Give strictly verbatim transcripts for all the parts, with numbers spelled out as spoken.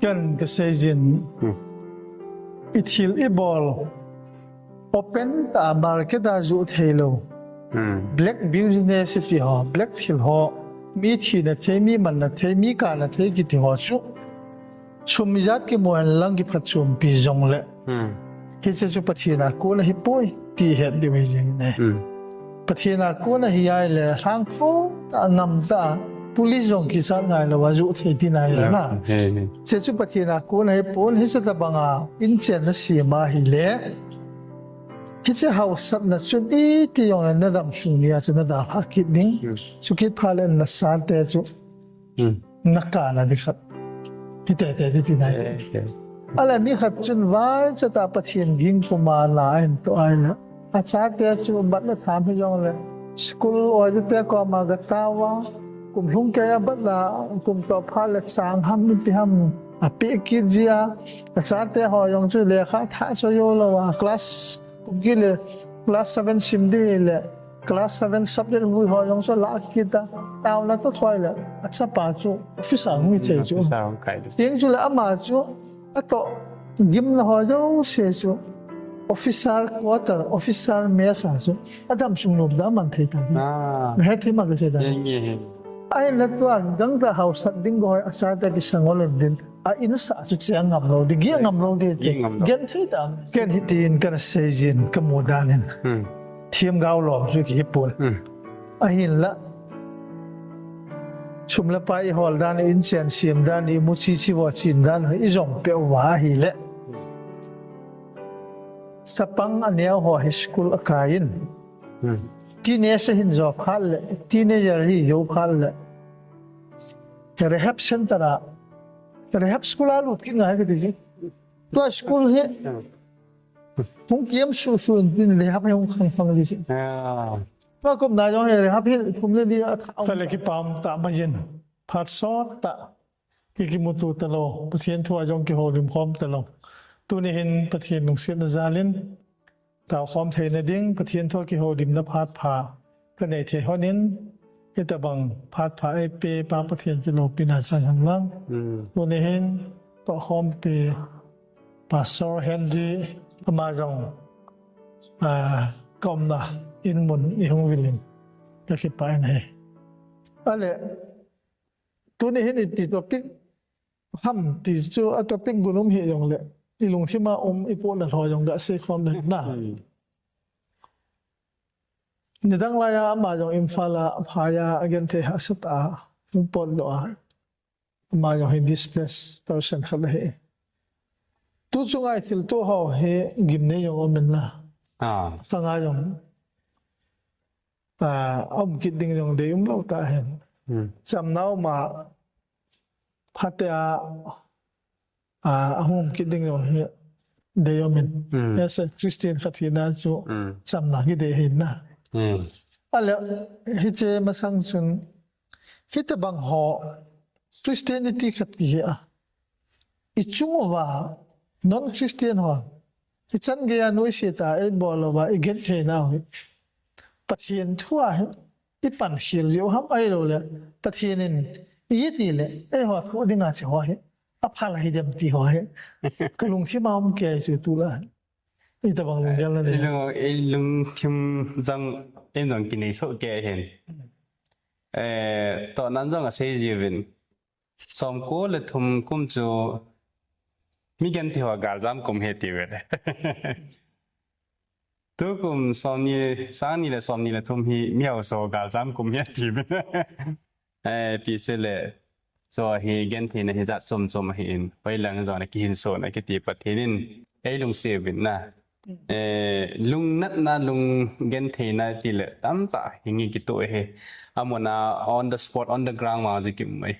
Kan ka seijin. Hmm. I thil i bol. Open ta market a ju thei lo. Hmm. Black business ti ho, black thil ho. Mi thi na thei, mi man na thei, mi ka na thei kiti ho chu. Sum ijat kimu hen lang kiphatchompi jongle. Hmm. Hiche chu Pathen a kona hi poi ti het diu hi jing ne. Hmm. Pathen a kona hi ai le, hang pho ta ngam ta, police jong kisat ngai lo a ju thei ti nai le na. Hmm. Hiche chu Pathen a kona hi pon hiche tabang a, in chen na sima hi le. Hiche hausatna chu iti jong le na dam sung ni a chu na da ha kit ding. Hmm. Chu kit pha le na sa te chu. Hmm. Na ka na di khat. Hi te te ti ti na chu. Eh, eh. Ala mi khat chun vai cha ta Pathen ging kuma na en to ai na. A cha te chu bat na tham hi jong le. School oi te ko ma ga ta wa. Kum lhung ke a bat na kum to pha le chang ham ni pi ham. A pi ki jia. A cha te ho jong chu le kha tha so yo lo wa. Class kum ki le class seven sim di le. Class seven subject vui ho jong so la kita. Tao na to thoi le. A cha pa chu officer hui thei chu. Officer hung kai di. Tieng chu le ama chu. A to gim na ho jo se chu. Officer quarter, officer mess a chu. A dam sung lop da man thei ta. Ah. Na he thei ma ka se ta. Ye, ye, ye. Ai na tua gang ta hausat ding go a cha ta ki sang ol din. A in sa chu che ngam lo di, gi ngam lo di. Gi ngam lo. Gen thei ta. Ken hitin kan seijin ka mu dan in. Hmm. Thiem gao lom chu ki pun. Hmm. Ahin la. Sum le pai i hol dan, in chen sim dan, i mu chi chi vo chin dan, i jong pe wa hi le. Sapang a neo ho hi school a kai in. Hmm. Teenage hin jo khat le, teenager hi jo khat le. Rehab center a, rehab school a lut ki ngai ka ti si. Tua school hi. Hmm. Hung kiam su su in tin rehab hi hung khang khang di si. Ah. Tua kum na jong hi rehab hi kum le di a tha. Ka le kipam ta ma yin. Phat sot ta. Ki kimutu ta lo. Pathen thu a jong kihoulim khom ta lo. Tuni hin Pathen lungsetna jal in. Tao khom theina ding, Pathen thu a kihoulimna phat pha. Ka nei thei hon in, hitabang phat pha ei pe pa Pathen kilopina chang hen lang. Hmm. Tuni hin, to khom pe Pastor Henry ama jong, ah, ka umna in mun i hung vil in ka kipah in ahi. Ale, tuni hin ipi topic ham ti chu a topic gun um hi jong le, i lungthim a um i po na lho jong ga sei khom le na. Hmm. Nidang lai a ama jong Imphal a phai a, a genthei hahsat a, hung pot lo a. Ama jong hi displaced person khat ahi. Tu chunga i thilto ho hi gimnei jong um in la. Ah. Ka nga jong, ah, a um kit ding jong dei um lo ta hen. Hmm. Chamna um a, phatea, ah, a um kit ding jong hi dei um in. Hmm. As a Christian khat hina chu, hmm, chamna kidei hi na. Hmm. Ale, hiche masang chun, hitabang ho Christianity khat kihi a. I chung uva non-Christian ho. Hichan geiya noise ta ei bol uva i genthei nau hi. Pathen thu a hi i pan khel jiu ham ahilou le. Pathen in i ti le ei ho thu dinga che ho hi. A phal hi dem ti ho hi. Ka lungthim a um kei chu tu la. Itabang lunggel na ni. I lung, i lungthim jong, i jong kinei soh kei hin. Eh, to nan jong a sei jiuvin. Som ko le thum kum chu mi genthei ho galjam kum ahi ti ve. Tukum som ni, sang ni le som ni le thum hi mi hausa ho galjam kum ahi ti ve. Eh, pi se le, so hi gentheina hi jat chom chom ahi in, hoilang jong a kihinso na kiti Pathen in, ei lungset uvin na. Eh, lungnatna, lung gentheina ti le tamtah hi nge kito ahi. Amuna on the spot, on the ground ma ji kim mai.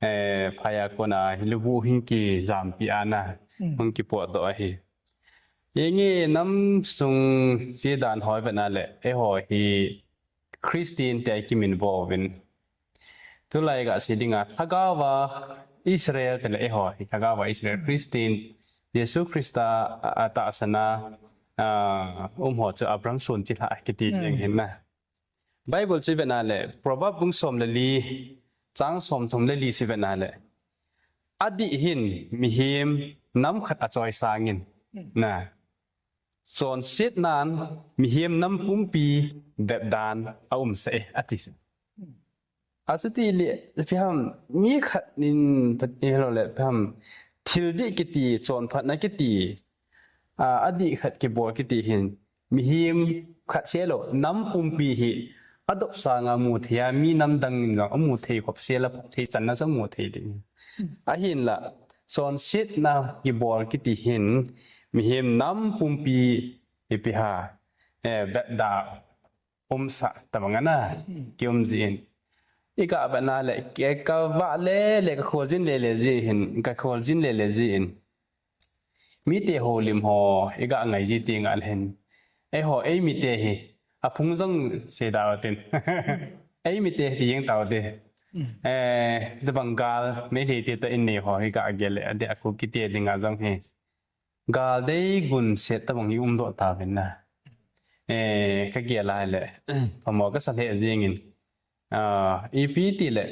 Eh, phaya kona hi lubu hin kijampi ana, hmm, hung kipotdoh ahi. Inge nam sung che dan hoi vena le, eiho hi Christian te kimin vo uvin. Tulai ga sei dinga, Lhagao va Israel te le eiho hi, Lhagao va Israel Christian, Jesu Christa a, a tahsan a, a, um ho chu Abraham son chilhah kiti, hmm, ding hin na. Bible chu vena le, Proverb bung som le li, chang som thum le li chu vena le. adih hin mihem nam khat achoisangin, na, chonsetnan mihem nam pumpi vetdan aumsah e, ati. Asiti le, ipi ham, mi khat in, ipi ham, thil dih kiti, chonphatna kiti, a, adih khat kibol kiti hin, mihem khat seh lou, nam pumpi hi adop sanga mu thei a, mi nam dang in jong amu thei khop sel a, phatthei channa chu amu thei ding. Ahinla, chonsetna kibol kiti hin, mihem nam pumpi, ipi ham, eh, vetda umsah tabang ana, kium jin. Iga vetna le, ke kava le, le kakholjin le le jin, kakholjin le le jin. Mite houlim ho, iga ngai ji ti ngal hin. Eiho, eimite hi, aphung jong sei da tin. Eimite ti jeng tau te. Eh, tabang gal, Meitei te toh in nei ho, iga gel le, adeh a Kuki te dinga jong hi. Gal dei gunset tabang hi umdoh tauvin na. Eh, kagel a le. Phamo kasa lheh jingin. Ah, ipi ti le.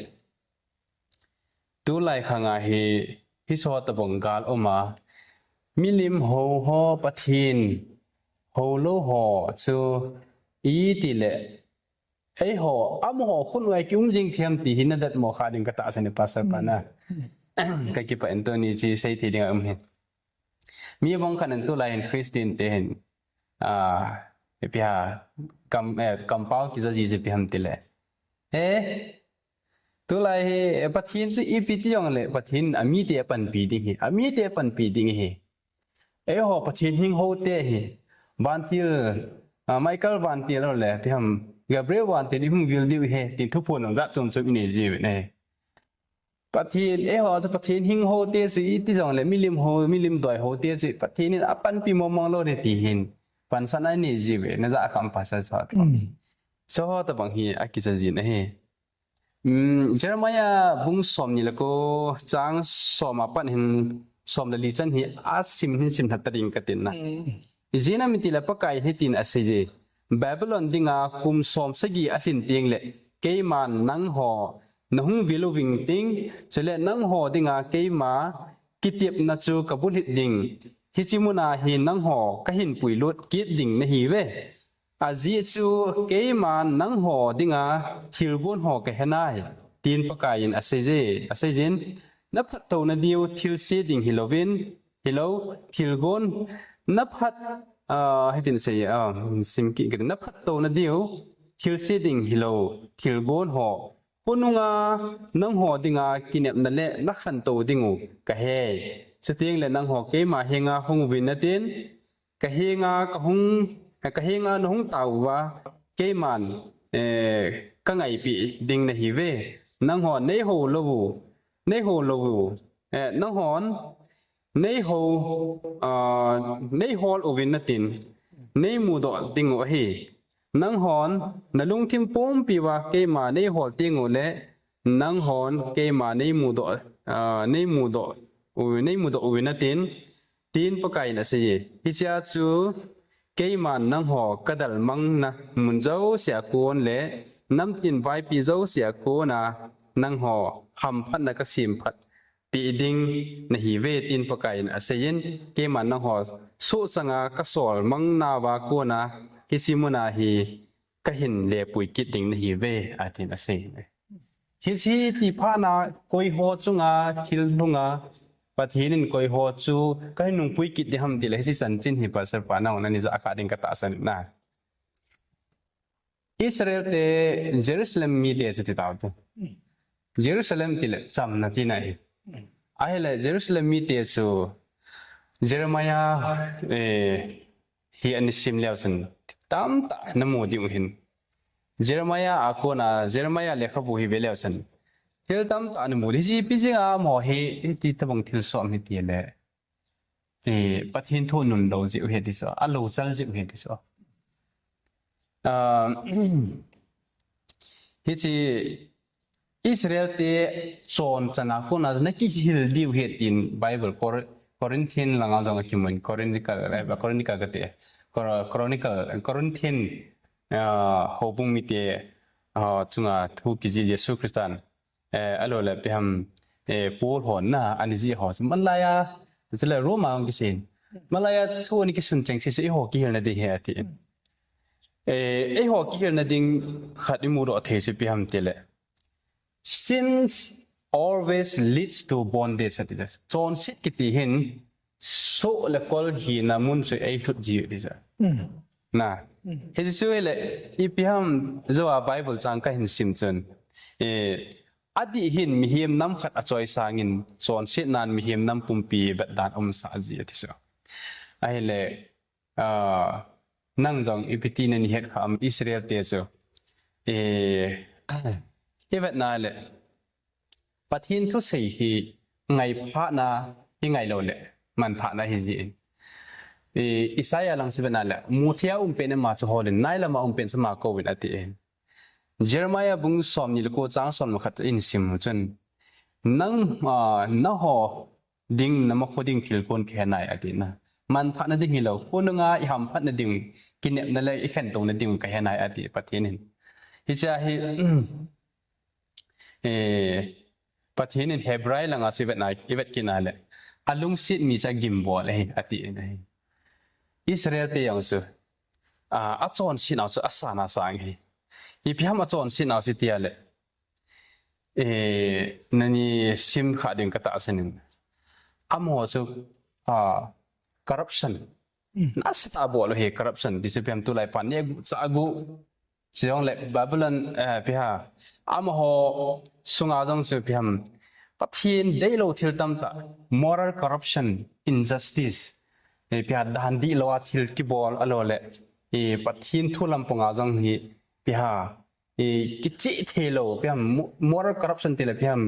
Tulai khanga hi, hiche tabang gal um a. Milim hou ho Pathen. Houlou ho chu. Iti le. Eiho, amaho khut uva kium jing thei em ti hi nadatmo kha ding katahsan e, Pastor pa na. Kakipah in tuni chu seithei ding aum hi. Mi bang khat in tulai hin Christian te hin, ah, ipi ham, kam, eh, kampao kija ji chu ipi ham ti le. Eh, tulai hi, eh, Pathen chu ipi ti jong le, Pathen amite apanpi ding hi, amite apanpi ding hi. Eiho Pathen hing ho te hi. Vantil, ah, Michael Vantil le, ipi ham, Gabriel Vantil ihung vil diu hi, tin thuphon jong jat chom chom inei jiu ve ne. Pathen, eiho chu Pathen hing ho te chu iti jong le, milim ho, milim doi ho te chu, Pathen in apanpi mong mong lou ding ti hin. Pansan a inei jiu ve, najah a kam pasal so. Mm. So ho tabang hi akija jin ahi. Mm, Jeremiah bung somni le ko, chang som a pat hin som le li chan hi asim hin sim lha ta ding katin na. Mm. Ijeh inem itile Pakai hitin aseiye. Babylon dinga kum som sagi alhin teng le keiman nangho nahung vil uving ting, chule nangho dinga keima kitepna chu kabulhit ding. Hiche muna hi nangho kahin puilut kit ding nahiuve. Ajeh chu keiman nangho dinga thilgon ho kahe nai, tin Pakai in aseiye, aseijin, naphattouna diu thilse ding hilouvin, hilou, thilgon, naphat, ah, hitin asei, ah, sim kit, naphattouna diu thilse ding hilou, thilgon ho, khonunga nangho dinga kinepna le nakhantou dingu kahe. Chuteng le nangho keima henga hung uvin natin, kahenga kahung, kahenga nahung tauva, keiman, eh, kangaipi ding nahiuve. Nanghon neihou lou u, neihou lou u, eh, nanghon neihou, ah, neihol uvin natin, neimudoh dingu ahi. Nanghon nalungthim pumpiuva keima neihol tengule, nanghon keima neimudoh, ah, neimudoh u, neimudoh uvin natin, tin Pakai in aseiye. Hichea chu keiman nangho kadalmangna mun jousea kon le namtin vaipi jousea kona nangho hamphatna kasemphat peh ding nahiuve, tin Pakai in aseiyin, keiman nangho sohchanga kasol mangnauva kona hiche muna hi kahin lepui kit ding nahiuve, atin asei. Hiche ti phatna koiho chunga thil lhunga Pathen in koiho chu kahin nungpui kit ding ham tile hiche chanchin hi Pastor pa nangho nani jah a kha ding katahsan na. Israel te Jerusalem mite chu ti taute. Jerusalem tile chamna tina ahi. Ahile Jerusalem mite chu Jeremiah, eh, hi ana sim leu chun tamtah namu diu hin. Jeremiah a kona, Jeremiah lekhabu hi ve leu chun thil tamtah namu ding. Hiche ipi jeh a amaho hi, hiti tabang thilsoh ham hitile. Eh, Pathen thu anun lou jeh u ahi ti chu, alou chal jeh u ahi ti chu. Ah, hiche Israel te chonchana kona nakihil diu ahi tin Bible Cor-, Corinthian langa jong akimun, Chronicle, eh, Chronicle kati, Cor-, Chronicle, Corinthian, ah, houbung mite, ah, chunga thu kijih Jesu Christan, eh, alou le ipi ham, eh, Paul hon na, ani ji ho. Malaya, chule Roma hong kisin. Malaya thu ani kisun cheng si, si, eiho kihilna ding hi ati. Eh, eiho kihilna ding khat imu doh thei chu ipi ham tile. Sins always leads to bondage, ati chu. Chonset kiti hin, soh le kol hina mun chu eilhut ji u ti chu. Na. Hichu hile, ipi ham joh a Bible chang kahin sim chun. Eh, adih hin mihem nam khat achoi sangin, chonsetnan mihem nam pumpi vetdan umsah ji ati chu. Ahile, ah, nang jong ipi ti nani het kha ham Israel te chu. Eh, ivet na le, Pathen thusei hi ngaiphatna, ingai lou le, manphatna hi jin. Eh, Isaiah lang chu ivet na le, muthia um pen ama chu holin, nailama um pen chu ama kouvin ati. Jeremiah bung somni le ko chang som le khat in sim chun, nang, ah, naho ding, namakho ding thil kon kahe nai ati na. Manphatna ding hilou, khonunga ihamphatna ding, kinepna le ikhentouna ding kahe nai ati Pathen in. Hiche hi, eh, Pathen in Hebrai langa chu ivet na, ivet kit na le, alungset mi chu agimbol ahi, ati in ahi. Israel te jong chu, ah, achonsetnau chu asan asang ahi. Ipi ham achonsetnau chu tia le, eh, nani sim kha ding katahsan in. Amaho chu, ah, corruption. Nasatah a bol u hi corruption. Ti chu ipi ham tulai pan neguh chah guh. Chujongle Babylon, eh, ipi ham. Amaho sunga jong chu ipi ham. Pathen deilou thil tamtah. Moral corruption, injustice. Eh, ipi ham dan dihlou a thil kibol ahilou le. Eh, Pathen thu lampang a jong hi ipi ham. Eh, kicheh theilou, ipi ham, mo-, moral corruption tile ipi ham,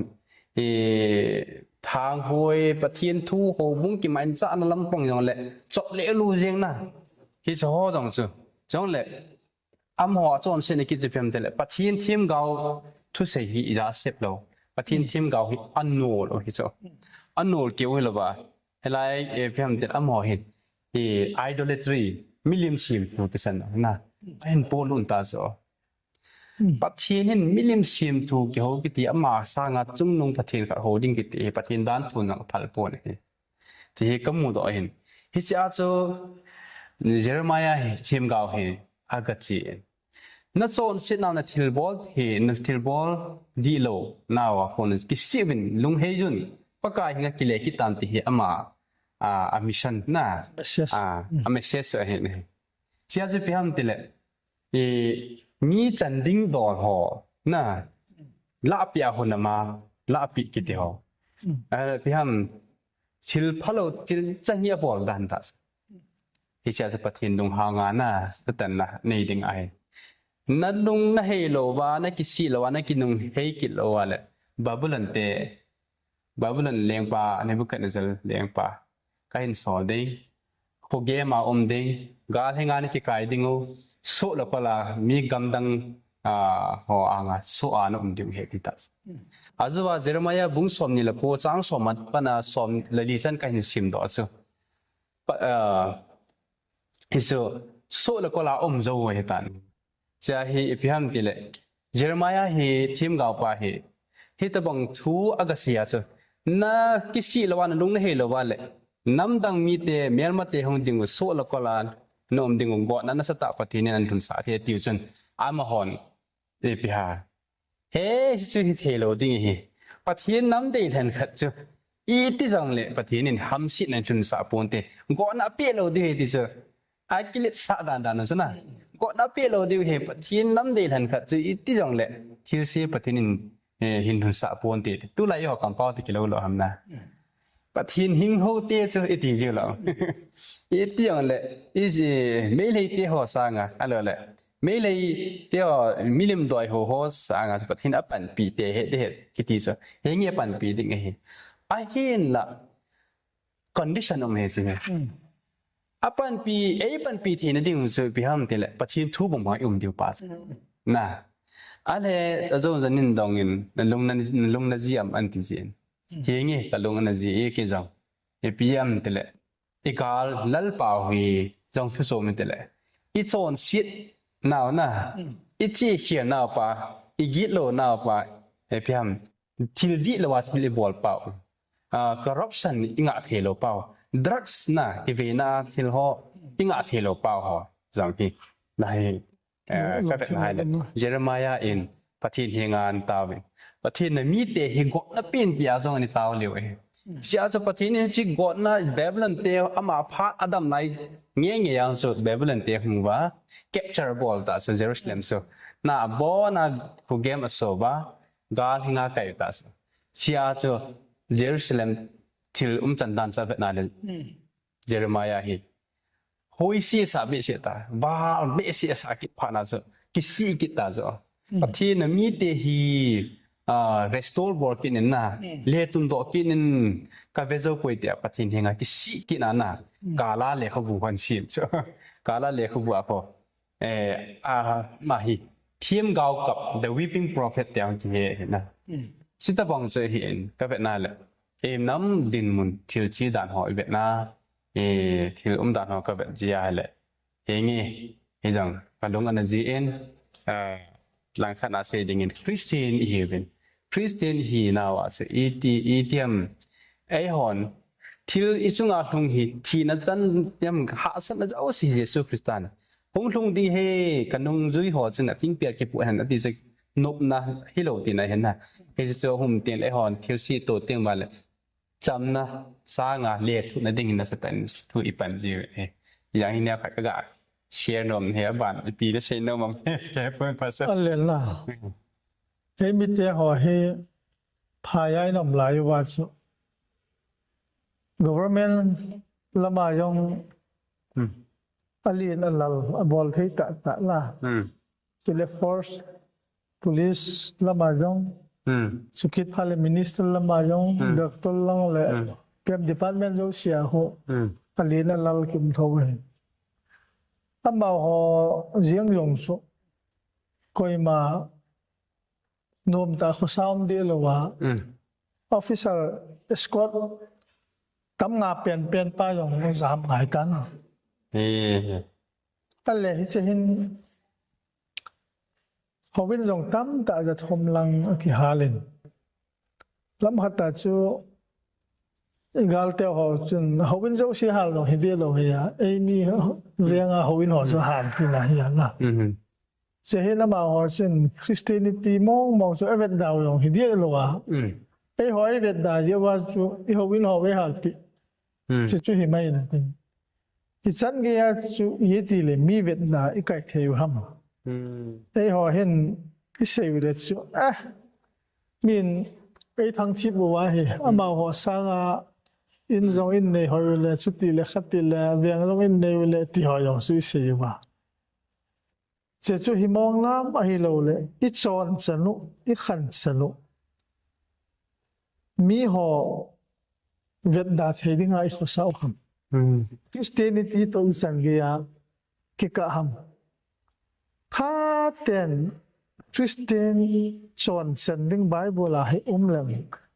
eh, thanghoi, Pathen thu, houbung kimanchahna lampang jongle, chop le lu jeng na. Hiche ho jong chu. Jongle, amaho achonsetna kit chu ipi ham tile, Pathen themgao thusei hi ija sep lou. Pathen themgao hi anol u hi chu. Anol keu hilou va. Hilai, eh, ipi ham tile amaho hin, eh, idolatry, milim semthu tisan na. Ahin polut ta chu. Pathen hin milim semthu kihou kiti ama sanga chungnung Pathen khat hou ding kiti hi Pathen dan thu nang phal pon ahi. Ti hi kamu doh ahin. Hiche a chu Jeremiah hi themgao hi agache in. Nachonsetnau nathilbol hi, nathilbol dihlou nau a kon kisih uvin lunghei jun. Pakai henga kile kit tan ti hi ama, a, a mission na. Message. A, a message ahi. Hiche a chu ipi ham tile. I, mi chan ding dol ho. Na. Lahpeh a hun ama. Lahpeh kiti ho. A, ipi ham. Thil phalou, thil chang hi abol dan tah. Hiche a chu Pathen lunghang a na, natanna nei ding ahi. Nalung nahei lou va, nakisih lou va, nakinunghei kit lou va le. Babylon te, Babylon lengpa, Nebuchadnezzar lengpa. Kahin sol ding, khogem a um ding, gal henga nakikai ding u, soh le kol a, mi gamdang, a, ho anga, soh a naum ding u ahi ti tah. Ajeh a Jeremiah bung somni le ko chang som a pat a som le li chan kahin sim doh chu. Pa, a, hichu, soh le kol a um jou u ahi tan. Hiche a hi ipi ham tile. Jeremiah hi themgao pa hi. Hitobang thu agasei a chu. Nakisih lou va, nalung nahei lou va le. Namdang mite, melmate hung ding u soh le kol a naum ding u gotna nasatah Pathen in ahin lhunsah thei tiu chun. Amahon. Ipi ham. He, hichu hithei lou ding ahi. Pathen nam deilhen khat chu. Iti jongle, Pathen in hamsetna ahin lhunsah ponte. Gotna apeh lou ding ahi ti chu. Akiletsah dan dan chu na. Gotna apeh lou ding ahi. Pathen nam deilhen khat chu. Iti jongle, thilse Pathen in, eh, ahin lhunsah ponte. Tulai ho kampau te kilou lou ham na. Pathen hing ho te chu iti jiu lou. Iti jongle, i, Meitei te ho sanga, ahilou le. Meitei te ho, milim doi ho ho sanga, Pathen apanpi te he, te he, kiti chu. Henge panpi ding ahi. Ahinla, condition um ahi chu. Apanpi, eipanpi theina ding chu ipi ham tile, Pathen thu bang bang um diu pa chu. Na. Ahile, ajo jan in dong in, nalung na, nalung naji am anti jin. Henge, kalung naji e kei jong. Ipi ham tile. I gal lalpau hi jong thu som in tile. I chonset nau na. I chekhel nau pa. I gitlou nau pa. Ipi ham. thil dih lou a thil i bol pau, ah, corruption i ngah thei lou pau, drugs na kiveina a thil ho i ngah thei lou pau ho jong hi na hi, eh, ka vet na hai le. Jeremiah in Pathen henga an tauvin, Pathen na mite hi gotna pen tia jong ani tao leu e. Sia chu Pathen in chi gotna Babylon te ama phat adam lai nge nge yang chu Babylon te hung va capture bol ta chu Jerusalem chu na abon a khugem a so va gal hinga kai ta chu. Sia chu Jerusalem thil umchan dan chu a vet na le Jeremiah hi hoisi sa behseh ta, val behseh sa kit phat na chu kisih kit ta chu. Pathen na mite hi, ah, restore bol kit in na, le tun doh kit in ka ve jou poi tia Pathen henga kisih kit na na, kala lekhabu hon sim chu. Kala lekhabu a ko. Eh, a, ma hi, themgao kap, the weeping prophet tia hung kihe hi na. Sita bang chu hi in, ka vet na le. Em nam dinmun thil chi dan ho i vet na, eh, thil um dan ho ka vet jia le. Henge, hi jong, ka lung ana ji in, ah, langkhat a sei ding in Christian i hiuvin. Christian hi nau a chu iti, iti ham, ei hon, thil i chunga lhung hi, thina tan yam hahsatna jouse hi Jesu Christa na. Hung lhung ding he, ka nungjui ho chun a thingpel kipu hen, ati chu nopna hilou tina hen na. Hi chu hum tin le hon, thil si to tin va le. Chamna, sanga, le thuna ding hin na Satan thu i pan ji ve. Yang hi nia khat ka ga share nom he ban, ipi le sei nom am, ke pon pastor. A le na. Hei mite ho hi, phayai nom lai uva chu. Government lama jong Hmm. Alin alal, abol thei tah tah la. Hmm. Chule force, police lama jong. Hmm. Chukit pha le minister lama jong, Hmm. doctor lang le, Hmm. kem department jouse a ho. Hmm. Alin alal kim tho he. Amaho jeng jong chu. Koima nom ta khosa um deh lou a. Hmm. Officer escort tam nga pen pen pa jong jam ngai ta na. He, he. A le hiche hin houin jong tam ta ja thom lang a kihal in. Lam khat a chu i gal te ho chun houin jouse hal jong hi deh lou hi a. Ei mi venga houin ho chu hal tina hi a na. Mhm. Che hi lama ho chun Christianity mong mong chu a vet dau jong hi deh lou a. Mm. Ei ho i vet da jeh uva chu i houin ho ve hal pi. Mm. Che chu hi mai in tin. I chan gei a chu i ti le mi vet da i kai thei u ham. Mm. Ei ho hin i sei u le chu, ah, min ei thang thip u va hi, Mm. ama ho sanga in jong in nei hoi u le, chuti le, khati le, veng jong in nei u le, ti ho jong chu i sei u va. Che chu hi mong lam ahilou le, i chon chan u, i khan chan u. Mi ho vet da thei dinga i khosa u ham. Hmm. Christianity to i chan gei a kikah ham. Khaten Christian chon chan ding Bible a hi um lem.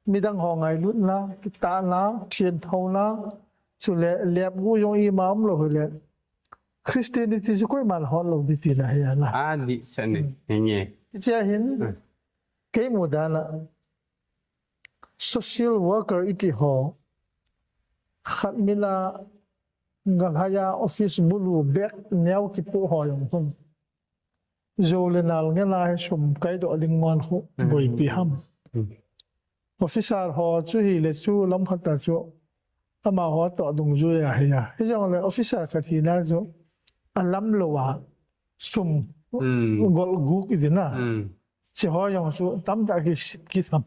Midang ho ngailutna, kitahna, thianthona, chule lepgu jong ima um lou hile. Christianity chu koiman hol lou ding tina hi a na. A dih chan ni, Hmm. hi nge. Hiche a hin, Hmm. kei mu dan a, social worker i ti ho, khat min a, galhai a office bulu bag neo kipoh ho jong hung. Jou le nal ngen a hi sum kai doh ding ngon khu Hmm. boipi ham. Hmm. Officer ho chu hi le chu lam khat a chu ama ho toh dungjui a hi a. Hi jong le officer khat hina chu a lam lou a sum Hmm. gol guk i ti na. Hmm. Che ho jong chu tam ta ki, ki tham.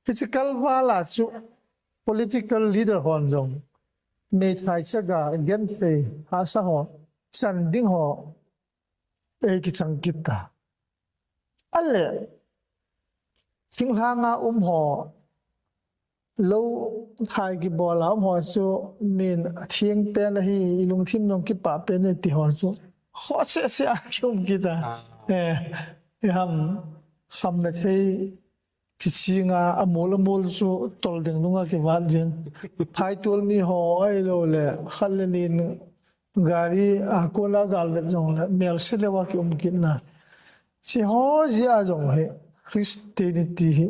Hiche kal val a chu political leader hon jong meithai chaga genthei hahsa ho chan ding ho ei kichang kit ta. A le, thinglhang a um ho, lou thai kibol a um ho chu, min a theng pen ahi, i lungthim jong kipah pen ahi ti ho chu, kho che che a ki um kit a. Ah. Eh, i ham, khamna thei, Kiching a, amol amol chu tol ding nunga kivat ding. Phaitol mi ho ahilou le, khat le ni in gari a kona galvet jong le, melse leuva ki um kit na. Chi ho jeh a jong hi, Christianity hi,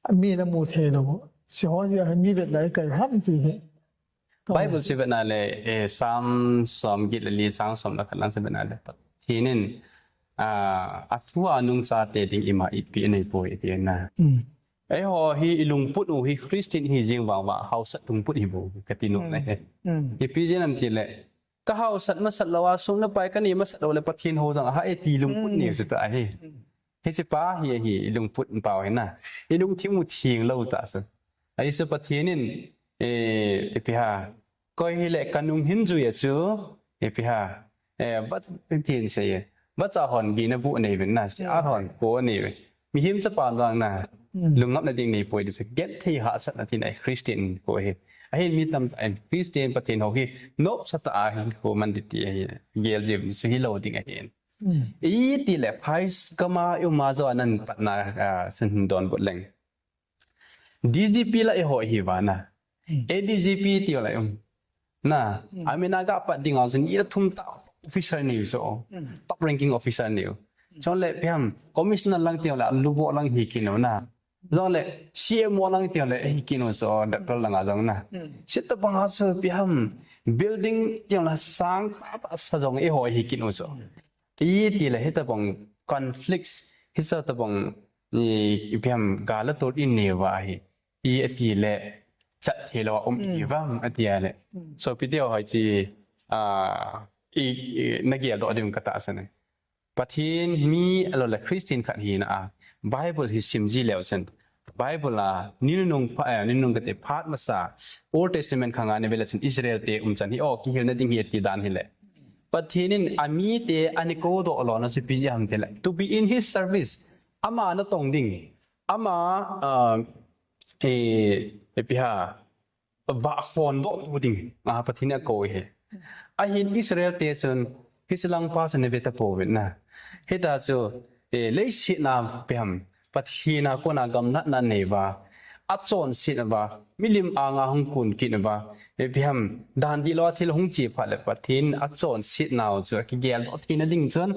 Mi na mu thei lo. Si ho si a mi vet lai kai ham ti hi. Bible si vet na le, eh, Psalm som get le li chang som le khat lang si vet na le. Pathen in, ah, a thu a nungcha te ding ima ipi nei poi ti na. Mm. Eiho hi i lungput u hi Christian hi jing vang va hausat lungput hi bou ka ti nom na he. Mm. Ipi jing ham ti le. Ka hausat masat lou a, sum le pai ka nei masat lou le Pathen ho jong a ha e ti lungput nei si ta hi. Hiche pa hi, hi, i lungput pau hi na. I lungthim u theng lou ta chu. Ahi chu Pathen in, eh, ipi ham. Koi hi le ka nung hin jui a chu, ipi ham. Eh, but, tin sei e. Vacha hon gina bu nei ven na, si a hon ko nei ven. Mihem chapa vang na. Lungngap na ding nei poi di chu. Genthei hahsatna tin a Christian ko hi. Ahin mi tamtah in Christian Pathen ho hi. Nopsa tah a hin ko man di ti ahi. Gel jim di chu hi lou ding ahin. Mm. Iti le phais kama i um a jo anan patna, ah, sun hin donbut leng. D G P la eiho hi va na. Mm. A D G P ti la um. Na, mm. Amina ga pat ding a jin ila thum ta officer ni so. Mm. Top ranking officer ni. Mm. Chon le piam commissioner lang ti la lubo lang hi kino na. Jong le C M O lang ti le hi kino so doctor lang a jong na. Mm. Sit ta bang a so piam building ti la sang ta ta sa jong eiho hi kino so. Mm. Iti le hitabang conflicts, hisa tabang i, ipi ham gala tol in nei va hi. I ati le chat thei lou um i vam ati a le. Mm. So video hoi chi, ah, i, i, na gel doh ding ka tahsan e. Pathen mi a lo le Christian khat hi na a. Bible hi sim ji leu sen. Bible a, ni nunung pha, eh, ni nunung kate phat masa, Old Testament khang a ni vele chun Israel te um chan hi, o, kihilna ding hi ti dan hi le. Pathen in a mi te ani ko doh lo na chu ipi jeh ham ti le. To be in his service. Ama na tong ding. Ama, ah, eh, ipi ham. Ba khon doh tu ding. A Pathen a ko hi. Ahin Israel te chun, hiche lang pa chun ve ta pouvin na. Hita chu, eh, leiset na ipi ham. Pathen a kona gamlatna nei va. A chonset va. Milim anga hung kun kit va. Eh, ipi ham. Dan di lo thil hung chi pha le Pathen a chonset nau chu. Kigel doh thina ding chun.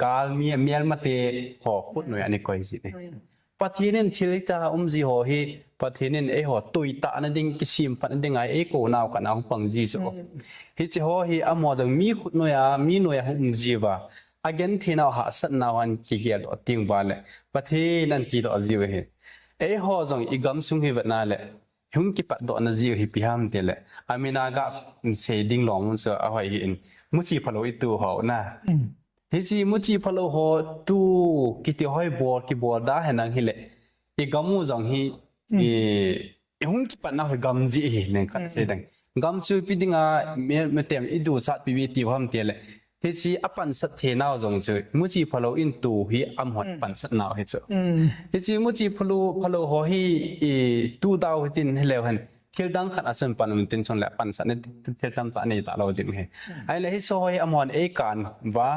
Gal mi, mial mate ho khut noi ani koi ji ni. Pathen in thil hita um ji ho hi, Pathen in eiho tui ta na ding, kisim phat na ding a, ei ko nau khat na hung pang ji so. Mm. Hiche ho hi amaho jong mi khut noi a, mi noi a hung um ji va. A genthei nau hahsat nau han kigel doh ting va le. Pathen an ti doh ji u hi. Eiho jong i gam sung hi vet na le. Hung kipat doh na ji u hi ipi ham ti le. Amina ga sei ding long so a hoi hi in. Muchi phalou i tu ho na. Mm. Hiche muchi phalou ho tu kiti hoi bol kibol da henang hile. I gam u jong hi, mm, i, i hung kipat nau hi gam ji hi len khat sei dang. Gam chu ipi dinga mi, mi tem i du sat pi pi ti ham ti le. Hiche a pansat thei nau jong chu muchi phalou in tu hi amhon pansat nau hi chu. Mm. Hiche muchi phalou, phalou ho hi i tu dau hi tin hileu hen. Thil dang khat a chun pan um tin chun le pansat ni thil tam ta nei ta lou ding hi. Mm. Ahile hiche ho hi amhon ei kan va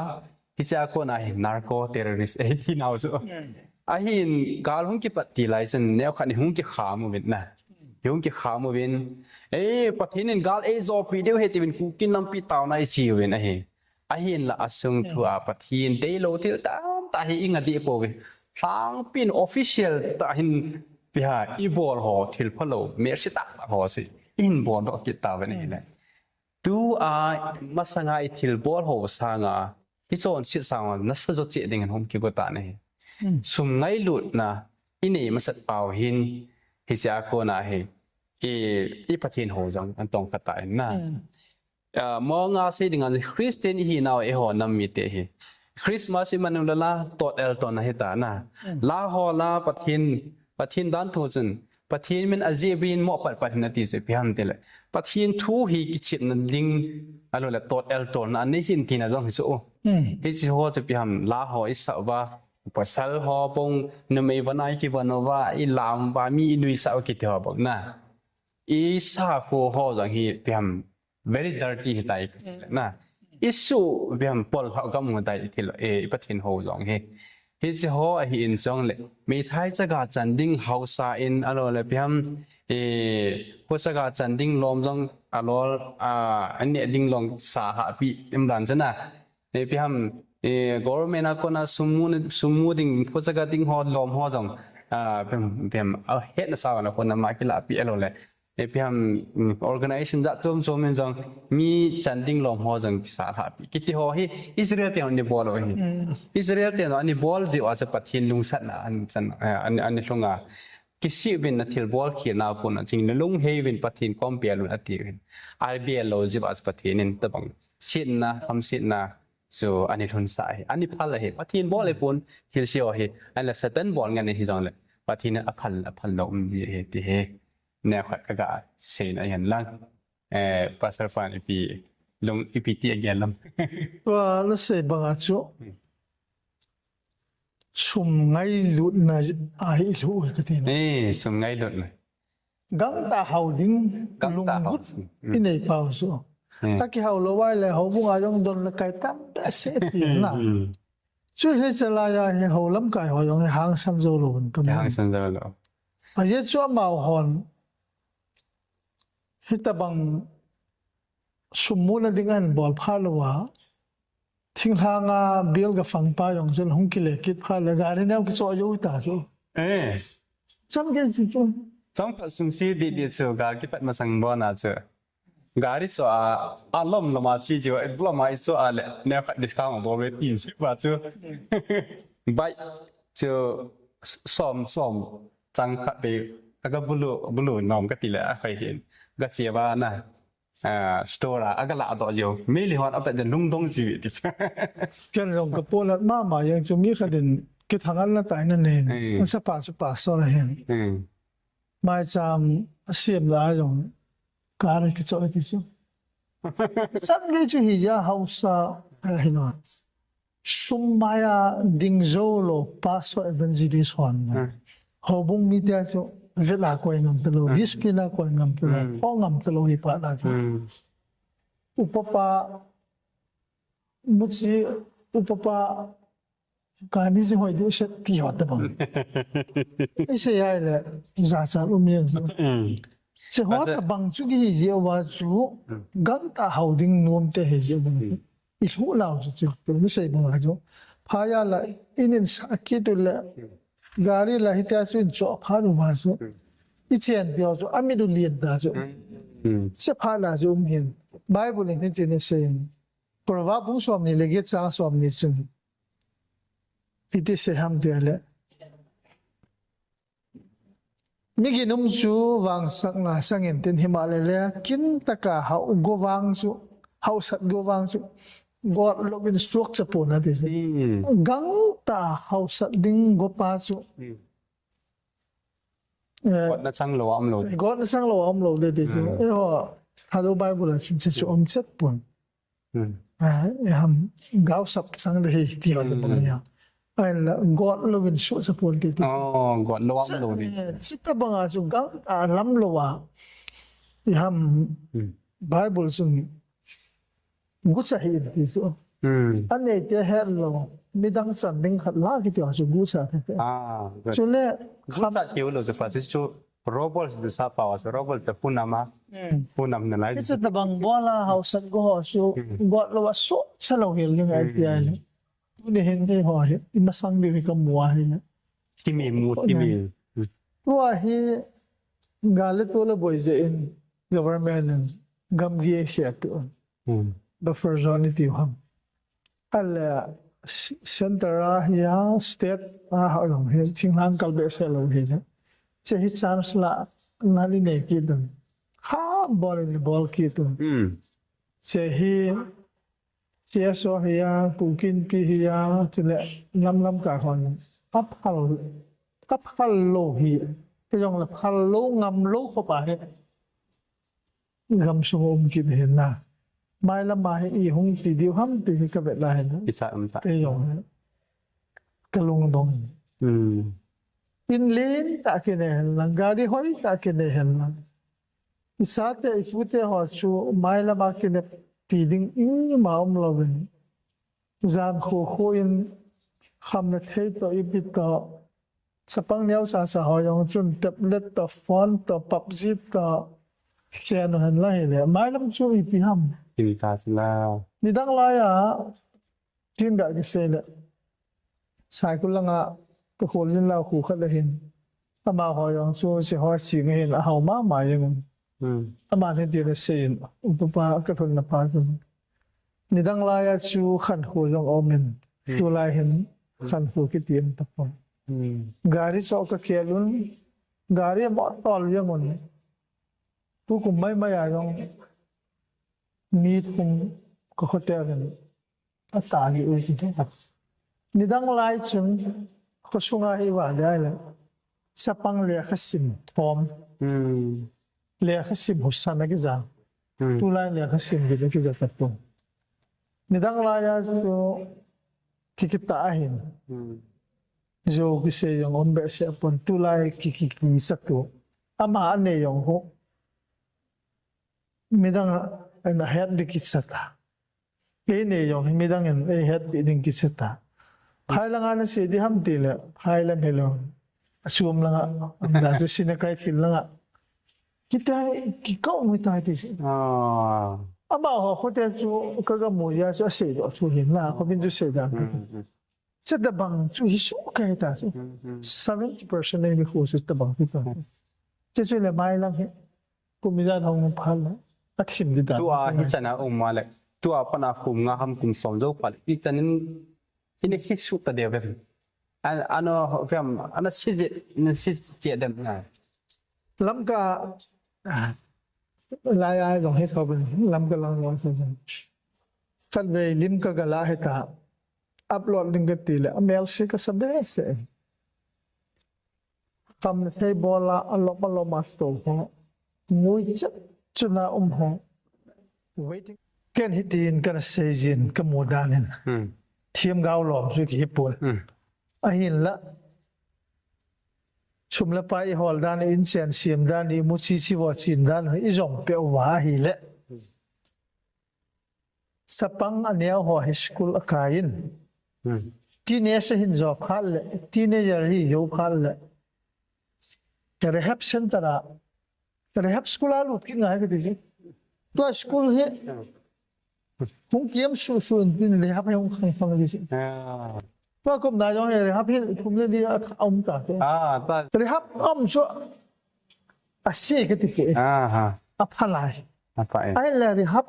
Hiche a kona hi narco terrorist, eh, ti nau chu. Mm. Ahin gal hung kipat ti lai chun neo khat ni hung kikham uvin na. Hung kikham uvin. Eh, Pathen in gal ei jopi diu ahi tiuvin Kuki nampi taona i chi uvin ahi. Ahinla asung thu a Pathen deilou thil tamtah hi i nga deh pouvin. Lhangpin official tah hin ipi ham i bol ho thil phalou, mercy tah tah ho chu i hin bol doh kit tauvin ahile. Tua masanga i thilbol ho sanga, i chonset sanga, nasa jo cheh dingin hung kigo tan ahi. Hmm. Sum ngailutna, i nei masat pau hin, hiche a kona hi, i, i Pathen ho jong, an tong khat ta in na. Hmm. Ah, mong a sei dinga, Christian i hi nau eiho nam mite hi. Christmas i man u le la, tot el ton ahi ta na. Hmm. La ho la, Pathen, Pathen dan thu chun, Pathen min a jeh uvin mo pat pat hin ati chu ipi ham ti le. Pathen thu hi kichepna ding, a lo le tot el tolna nei hin tina jong hi chu. Hmm. Hiche ho chu ipi ham la ho i sa uva. Pasal ho bong numei vanai kivon uva, i lam uva, mi i nuisat u kiti ho bong na. I sa khu ho jong hi ipi ham very dirty hi tai ka sei le na. I su ipi ham pol hao gam u tai i thil, eh, i Pathen ho jong hi. Hiche ho ahi in jong le, meithai chaga chan ding hausa in a lo le ipi ham, eh, pu chaga chan ding lom jong a lo, ah, an ne ding long sa ha pi im dan chana. Eh, ipi ham, eh, government a kona sum mu, sum mu ding pu chaga ding ho lom ho jong. a, pem, pem, a, het na sa na ko na ma ki la pi alo le. E pi ham, mm, organization jat chom chom in jong mi chan ding lom ho jong kisa la pi. Kiti ho hi Israel te ni bol o hi. Israel te no ani bol ji wa sa Pathen lungsatna an chan, eh, an, an hlunga. Kisih uvin na thilbol khel na kon a ching na lunghei uvin Pathen kom bel un ati uvin. Ai bel lo ji wa sa Pathen in tabang. Sitna, hamsitna, chu ani lhun sa hi. Ani phal hi. Pathen bol hi pon thil sio hi. An la Satan bol ngen hi jong le. Pathen a phal, a phal lo um ji hi ti hi. Ne khat ka ga sei na yan lang. Eh, Pastor Fan ipi, lung ipi ti a gel lam. Tua na sei banga chu. Hmm. Sum ngailutna a hi lhu ka ti na. Eh, sum ngailutna. Gangtah hao ding, Gangtah hao lunggut ding. Hmm. I nei pau chu. Hmm. A kihao lou vai le houbung a jong don le kai tam behseh ti na. Hmm. Chu hi chalai a hi hou lamkai ho jong hi hangsan jou lou un ka mu. Hangsan jou lou. A ye chu amau hon. Hitabang sum muna ding an bol pha lou a. Thinglhang a bial ga fang pa jong chun hung kile kit pha le gari neo kichoh jou ta chu. Eh. Cham ke chu chu. Cham khat sung si di di chu ga kipat masang bon a chu. Gari chu a, a lom lom a chi chu, lom a i chu a le, neo khat discount a bol ve ti si pa chu. Bai chu som som chang khat be, a ga bulu, bulu nom ka ti le a khai hin. Ga che ba na. Ah, store a, a ga la doh jiu. Mi li hon a pat den lungdong ji ti. Ken jong ka polat mama jeng chu mi khat in kithang an na tai na nen. Hmm. An sa pa chu pa so la hen. Hmm. Mai cham a siam la jong ka ra kicho ti chu. San ge chu hi ja hausa, eh, hi no. Sum maya ding jou lou, pastor evangelist hon. Hmm. Houbung mi te chu, vet la koi ngam ta lou, Hmm. discipline la koi ngam ta lou, Hmm. ho ngam ta lou hi pa la chu. Hmm. Upa pa, muchi, upa pa, kani chu hoi di se ti ho tabang. I se ai le, ja cha um ye. Hmm. Se ho Asa- tabang chu ki hi je wa chu, Hmm. Gangtah hao ding nom te hi je wa. Hmm. I lhu nau chu chu, tu ni sei bang a chu. Phaya la, inin sa kit u le, gari la hitia chu in choh pha u ma chu. I chen pio chu, a mit u lien ta chu. Hmm. Se pha la chu um hin. Bible in hitin asei in. Proverb bung som ni le get chang som ni chun. Iti sei ham tia le. Mi ginum chu vangsakna sangin tin hima le le, kin taka hao go vang chu, haosat go vang chu, got louvin suak cha pon a ti chu. Hmm. Gangtah haosat ding go pa chu. Hmm. Eh, gotna chang lou a um lou. Gotna chang lou a um lou de ti chu. Hmm. Eh, ho, Hado Bible a chun chu um chet pon. Hmm. Ah, eh, ham, gao sap sang de hi ti ho Hmm. bang ya. Ai la, got louvin su sa pon ti ti. Oh, got lou am Sa- lou ni. Eh, sita bang a chu gangtah lam lou a. Eh, ham, Hmm. Bible chun gucha hi ti chu. Hmm. Anei te het lou, midang chan ding khat la ki ti ho chu gucha te te. Ah, good. Chu le, Gucha kham- ti lou chu pa chu Robles de sa pa wa, so Robles de punam a. Hmm. Punam na lai. Hiche tabang bol a haosat go ho chu, Hmm. got lou a su sa lou hel ding ai ti ai le. Hmm. Tuni hin ni ho hi, i masang di hi ka mu a hi le. Kimi mu, Ko kimi. Na. Tua hi, ga le tu le boi je in, government in, gam gi e hia tu. Hmm. Buffer zone i tiu ham. Ala, s-, center a hi a, state a ha jong hi, thinglhang kal behseh lou hi le. Che hi chance la, na ni nei kit un. Ha, bol ni bol kit un. Hmm. Che hi, C S O hi a, Kuki Inpi hi a, chule lam lam ka hon. Ka phal, ka phal lou hi. Kei jong le phal lou, ngam lou kho pa hi. Gam sung um kit hin na. Mailam a hi i hung ti diu ham ti hi ka vet la hin na. Isa um ta. Kei jong hi. Ka lungdong. Hmm. In len ta kine hin lang, gari hoi ta kine hin lang. Isa te i pu te ho chu mailam a kine pi ding ima um louvin. Jan khu khu in kham na thei to ipi to. Chapang neo sa sa ho jong chun tablet to, phone to, PUBG to, khen u hen la hi le. Mailam chu ipi ham. Kim ta chu la. Nidang lai a, tin da ki sei le. Saikul langa, ka khol jin lau khu khat le hin. Amaho jong chu hiche ho ching hin ahao mama jeng un. Hmm. Aman hitin asei in, upa pa kalhunna pa chu. Nidang laiya chu khankho jong aumin. Hmm. Tulai hin khankho kiti um tapon. Hmm. Gari chu kakhel un, gari mo tol jeng un. Tukum maimai a jong mi thum ka hotel in. Ata hi u ti thei. Nidang lai chun, khosunga hi vale ahile. Chapang lekha sim thom. Hmm. Lekha sim husa na kija. Hmm. Tulai lekha sim kija kija tapon. Nidang laiya chu kikita ahin. Hmm. Jo kisei jong um behseh pon tulai kiki kisa tu. Ama anei jong ho. Midang a, ana het ding kisa ta. Ei nei jong hi midang in eihetpi ding kisa ta. Phai langa nasei ding ham tile, phai lam hilou. Asum langa, amda chu sina kai thil langa. Kitai, kikau mu tai ti si. Ah. Amaho khote chu kaga mu jeh a chu asei doh chu hin la, khomin chu sei dan. Hmm, hmm. Chutabang chu hi soh kai ta chu. Hmm, hmm. Seventy percent nei mi khu chu tabang hi ta. Hmm. Chu chu le mai lang hi. Kum ijat hung phal le. Athim di dan. Tua hi chana um ma le. Tua pana kum nga ham kum som jo phal. Hi chanin, hi ne hi su ta de ve. An, ano, fiam, ana si je, na si je dem na. Lamka, ah, lai ai jong hi so bin, Lamka lang jong so bin. Khatvei lim kaga la hi ta. Upload ding kati le, amel si kasa behseh. Kam na thei bola, alom, alom a to ho. Ngui chet, chuna um ho. Waiting. Ken hitin kana sei jin, kamu dan in. Hmm. Themgao lom chu kihi pon. Hmm. Ahinla. Sum le pai ihol dan, inchen sem dan, imu chi chi vo chin dan, ijom peh uva ahile. Chapang aneo ho hi school akai in. Hmm. Teenage ahin jo phat le, teenager hi jo phat le. Rehab center a, rehab school a lut kit ngai kati chu. Tua school hi, hung kiam susu in tin rehab hi hung khang khang kati chu. Ah. Tua kum na jong hi rehab hi kum le ni a um ta chu. Ah, ta. Rehab um chu, asi kati chu. Ah, ha. Aphalai. Aphalai. Ahile rehab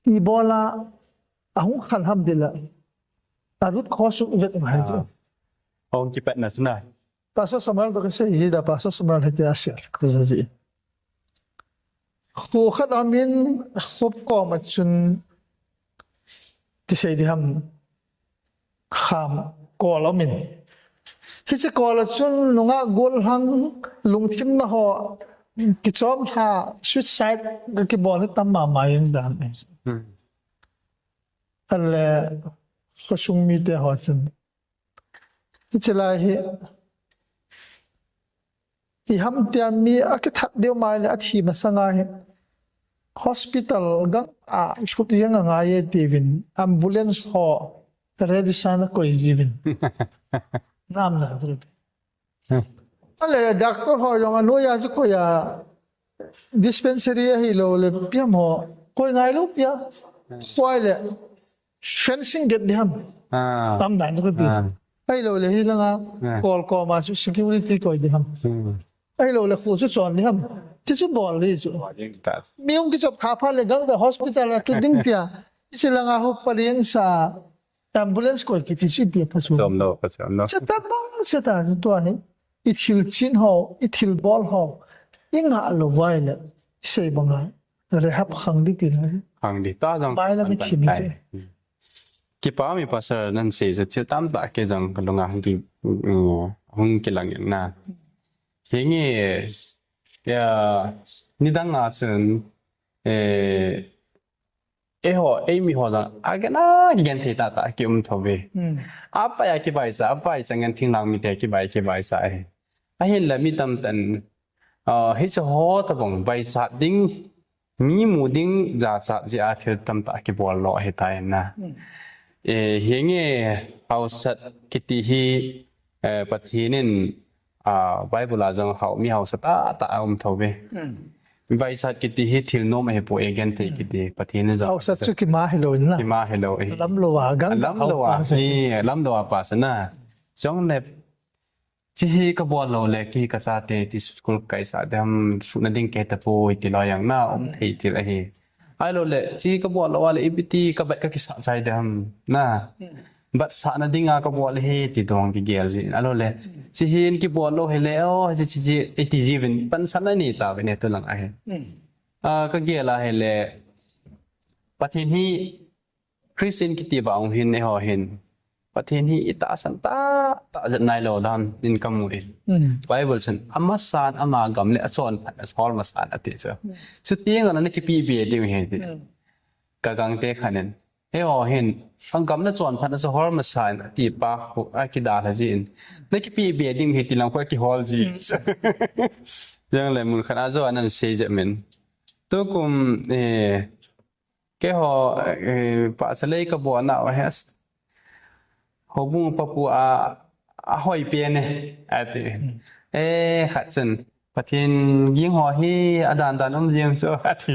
Ibola ahung khan ham dila. Arut khosu vet ngai chu. Ah. Hung kipatna suna. Pastor Samuel to kasei hi da Pastor Samuel hiti asia. Kazaji. Khu khat amin khup kom a chun ti sei di ham. Kham kol amin. Hiche kol a chun nungah gollhang lungthimna ho kichom lha suicide kakibol hi tam mama jeng dan. Hmm. Ale khosung mite ho chun. Hiche lai hi Iham tia mi akithat deu mai le athi masanga hi hospital gang a lut jeng angai e tiuvin ambulance ho ready sa na koi jiuvin. Nam na dul. Ale doctor ho jong anoiya chu koi a dispensary ahilou le piam ho koi ngai lou pia. Koi le fencing get di ham. Ah. Tam dan ko di. Ah. Ahilou le hi langa, ah, kol koma chu security koi di ham. Hmm. Ahilou le khu chu chon di ham. Chi chu bol di chu. Bol ding ta. Mi hung kichop kha pha le gang da hospital a tu ding tia. Chi langa ho paliang sa ambulance koi kiti chu pi pa chu. Chom lo, pa chom lo. Cha ta bang, cha ta tua hi. I thil chin ho, i thil bol ho. I ngah lou vai le. I sei banga. Rehab khang di ti na. Khang di ta jong. Bai la mi thim tai. Kipa mi pastor nan sei sa thil tamtah kei jong kalunga hung ki, mm, hung kilang in na. Hinge, ya, nidang a chun, eh, eiho, eimi ho jong, agen agen thei tahtah kium thou ve. Hmm. Apai a kibai sa, apai chang ngen thinglang mite kibai, kibai sa e. Ahinla mi tamtah in, ah, hiche ho tabang baichat ding, mi mu ding jachat jeh a thil tamtah kibol lo ahitai na. Hmm. Eh, hinge haosat kiti hi, eh, Pathen in, ah, Bible a jong hao, mi haosat tahtah aum thou ve. Hmm. Baichat kiti hi thil nom ahipoi, genthei kiti Pathen in jong. Haosat chu kima hilou in na. Kima hilou ahi. Lamlou a gang lamlou a, hao pa sa hi, lamlou a pa sa na. Jong le Chihi kabol lou le, kihi kachate ti school kaisa dem, suhna ding kei tapoi ti lo jong na, um thei til ahi. Ahilou le, chihi kabol lou a le, ipi ti kabat kakisa chai dem, na. Bat sahna dinga kabol hi ti dong kigel ji. Ahilou le, chihin kibol lou hile, o, chi, chi, chi, iti ji vin, pansan na ni ta vin, tu lang ahi. A, kagel a hile, Pathen hi Christian kiti vang hin, eiho hin. Pathen hi itahsan tah, tah jat nailou dan in kamu in. Bible chun, amasan, ama gam le achonphat, ahol masan ati chu. Chuti ngan na kipi be ding hi ti. Kagangte khat in. Eiho hin, agam le achonphat, ahol masan ati pa, khu, akidalha ji in. Na kipi be ding hi ti lang khu akihol ji. Jong le mun khat a jo anan sei jep min. Tukum, eh, Keiho, eh, pahcha lei kabol nau hi, houbung papu a, ahoi pen e, ati. Eh, khat chun, Pathen ging ho hi, adan dan um jing chu, ati.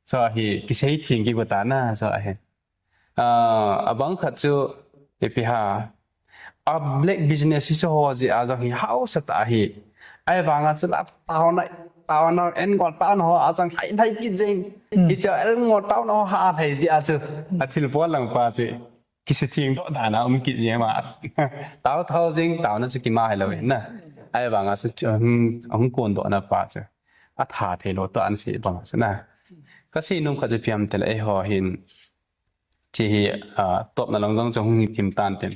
Chu hi, kisei theng kigo ta na, chu hi. Ah, abang khat chu, ipi ham, a black business hi chu ho jeh a jong hi haosa tah ahi. Ahivanga chu la taona, taona, engol taona ho a chang lhai lhai kit jing. Hichu engol taona ho ha lhai jeh a chu. Athil bol lang pa chu. Kisei theng doh dan a um kit jing ma. Tao thao jing, taona chu kima hilou hin na. Ahivanga chu, chu, hmm, ahung kondoh na pa chu. Atha thei lou toh ahin sei bang chu na. Kasei nom khat chu ipi ham tile eiho hin. Chihi, ah, topna lang jong chu hung hi thim tan tin.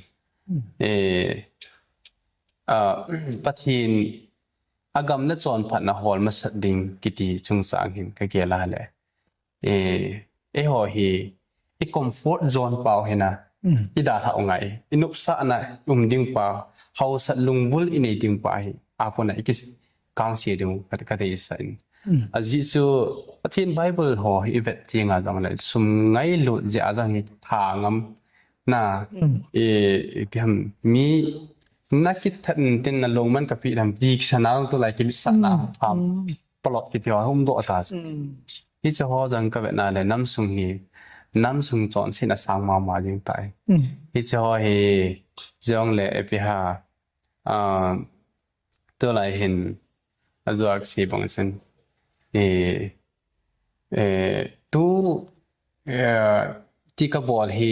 Eh, ah, Pathen agam le achonphatna hol masat ding kiti chungchang hin kagel a le. Eh, eiho hi, i comfort zone pau hi na, idalhau ngai, inopsahna um ding pau, haosat lungvul inei ding pau hi, akona ikis kangse ding ka, kadeisah in. Ajeh chu, Pathen Bible ho hi ivet teng a jong le, sum ngailut jeh a jong hi tha ngam na, e, ipi ham, mi na kithat in tin na lungman kapi lam ti kisa na tulai kimit sah na, ham, palot kiti ho hung doh ta. Hiche ho jong kavet na le, namsung hi, namsung chonsetna sang mama jing tai. Hiche ho hi, jong le ipi ham, ah, tulai hin, ajuak si bang sin. E, e, tu, e, ti kabol hi,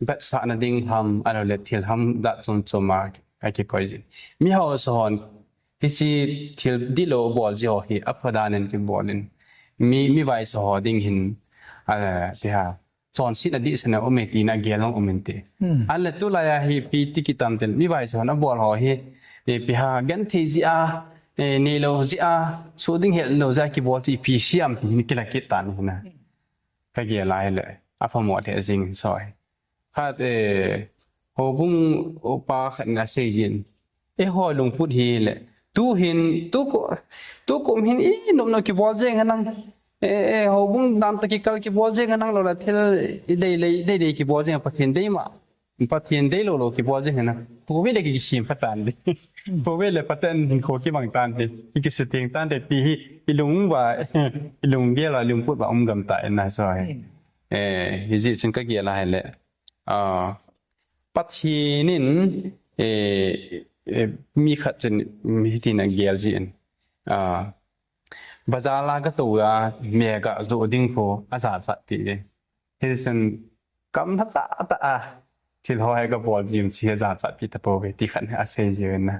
bat sahna ding ham, ahilou le thil ham jat chom chom a, akikoi jin. Mi haosa hon, hiche thil dihlou bol ji ho hi, apha dan in kibol in. Mi, mi vaisa ho ding hin, a, ipi ham, chonsetna dihsetna um e tina gel jong um inte. Ahile tulai a hi ipi ti kit tam tile, mi vaisa hon abol ho hi, ipi ham, genthei jeh a, e, neilou jeh a, soh ding helou jeh a kibol chu ipi siam ti hi kila kit tan hi na. Kagel a hile, aphamo lheh jing in soi. Khat, eh, houbung upa khat in asei jin. Eiho lungput hi le. Tu hin, tu ko, tukum hin i nopnop kibol jeng henlang. Eh, eh, houbung dan toh kikal kibol jeng henlang lou la thil i dei lei, dei dei kibol jeng Pathen dei ma. Pathen deilou lou kibol jeng henlang. Covid le kisem pha tan di. Covid le Pathen hinkho kibang tan di. Kisutheng tan di ti hi ilung uva, ilunggel a lungput uva um gam ta in na soi. Eh, hijeh chun kagel a hile. Ah, Pathen in, eh, eh, mi khat chun, mi hitin agel jin. Ah, bazar a gatou a, mi gajoh ding khu, ajachat pi e. Hichun, kam lha tah tah a, thil ho hi gabol jing chu ajachat pi tapouve, ti khat asei jin na.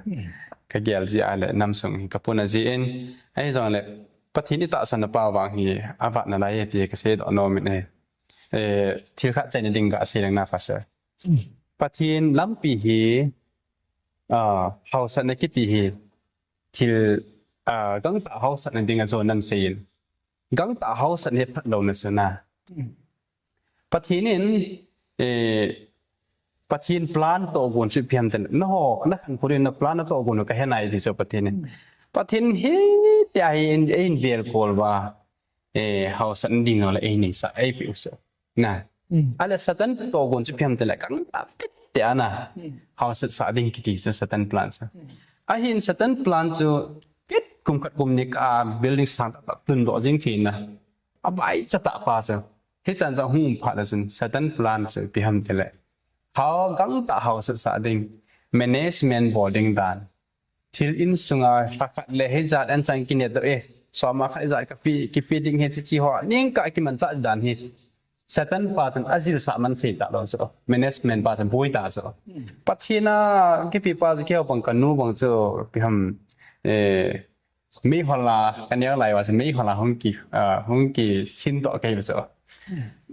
Kagel jeh a le, namsung hi kapuna jin, ahijongle, Pathen itahsan na pau vang hi, avat nalai e ti kasei doh nom in e. Eh, thil khat chaina ding gasei leng na, Pastor. Pathen lampi hi, ah, haosatna kiti hi, thil, ah, gangtah haosatna ding a jon nan seiyin. Gangtah haosatna hi phatlouna chu na. Pathen in, eh, Pathen plan toh gon chu ipi ham tile, naho, nakhankho ding na plan natoh gon u kahe nai ti chu Pathen in. Pathen hitia hi in, in vel kol uva. Eh, haosatna ding le eineisah, eipeh u chu. Na. Ahile Satan toh gon chu ipi ham tile, gangtah kit tia na. Haosat sah ding kiti chu Satan plan chu. Ahin Satan plan chu, kit kum khat kum ni kah a building sang tah tah tundoh jing thei na. Avaicha tah pa chu. Hichan chu hung um phat le chun, Satan plan chu ipi ham tile. Hao gangtah haosat sah ding. management bol ding dan. Thil insunga khat le hijat an chang kine do e. Soma khat hijat kapi, kipi ding he chi chi ho. Ning ka kimancha dan hi. Satan pa chun ajil sa man thei ta lo so. Management pa chun bui ta so. Pathen a kipi pa chu keu bang kanu bang chu ipi ham, eh, meihola, kaneo lai va chu meihola hung ki, ah, hung kisin to kei so.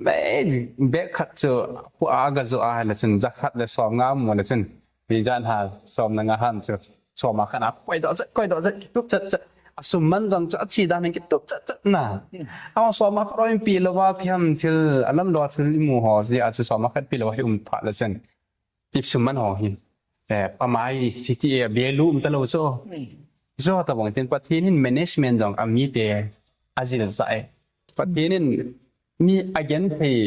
Mei bek khat chu pu a ga zo a la chun ja khat le som nga mu la chun. Hijat ha som na nga han chu. Soma khat a koi do chat, koi do chat, kitup chat chat. Asum man jong chu achi dan kitup chat chat na. Ama soma khat oi pi lo va ipi ham thil alam lo thil imu ho ji a chu soma khat pi lo hi um pha la chun. Ipsum man ho hi. Eh, pamai chi chi e be lu um ta lo so. So ta bang tin Pathen in management jong amite ajil sa e. Pathen in mi agenthei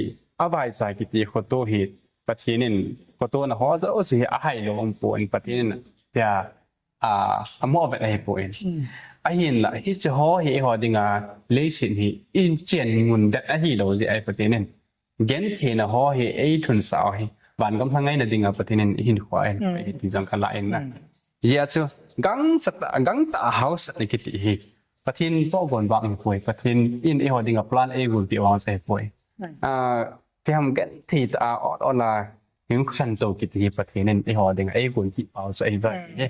avaicha kiti khoto hi. Pathen in khoto na ho jo si hi ahai lo um pon Pathen in. Ya, a, amo vet ahi pon. Ahin la, hiche ho hi ho dinga leiset hi inchen ngun det ahi lo ji ahi Pathen in. Gentheina ho hi eithun sao hi. Van gam hla ngaina dinga Pathen in ihin khua in, ihi ti jong kala in na. Jia chu, gangcha ta, gangtah a hausatna kiti hi. Pathen toh gon vang hi poi. Pathen in eiho dinga plan eigol pi vang sa hi poi. Ah, ipi ham genthei tah a ot ot la, hing khantou kiti hi Pathen in eiho dinga eigol pi pau sa hi ja hi.